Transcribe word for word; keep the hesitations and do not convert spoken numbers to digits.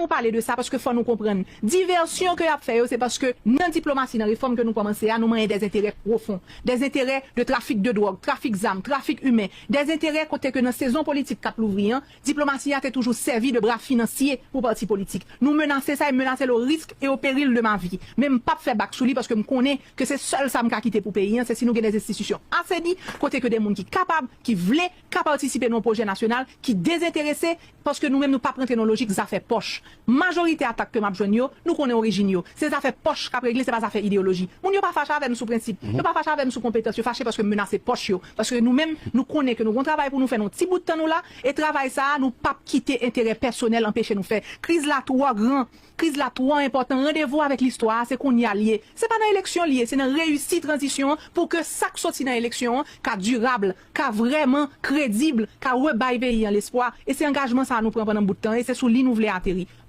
Nou pale de sa paske fò nou konprann. Divèsyon ke y ap fè yo, se paske nan diplomasi, nan refòm ke nou kòmanse a, nou manyen dèzenterè pwofon. Dèzenterè de trafik de dwòg, trafik zam, trafik imen. Dèzenterè kote ke nan sezon politik k ap louvri an, diplomasi a te toujou sèvi de bra finansye pou pati politik. Nou menase sa e menase l o risk e o peril de ma vi. Men m p ap fè bak sou li paske m konnen ke se sèl sa m ka kite pou peyi an, se si nou gen dèz enstitisyon aseni, kote ke de moun ki kapab, ki vle, ka patisipe nan yon pwojè nasyonal, ki dezenterese, paske nou menm nou p ap rantre nan lojik zafè pòch. Majorite atak ke m ap jwenn yo, nou konnen orijin yo. Se zafè pòch k ap regle, se pa zafè ideyoloji. Moun yo pa fache avè m sou prensip, yo pa fache avè m sou konpetans, yo fache paske m menase pòch yo. Paske nou menm, nou konnen ke nou gon travay pou nou fè nan ti bout tan nou la, e travay sa a, nou p ap kite enterè pèsonèl anpeche nou fè. Kriz la twò gran, kriz la twò enpòtan. Randevou avèk listwa a, se kounye a l ye. Se pa nan eleksyon l ye, se nan reyisi tranzisyon an pou ke sa k soti nan eleksyon an ka dirab, ka vrèman kredib, ka rebay peyi an lespwa. E se angajman sa a nou pran pandan bout tan, e se sou li nou vle ateri.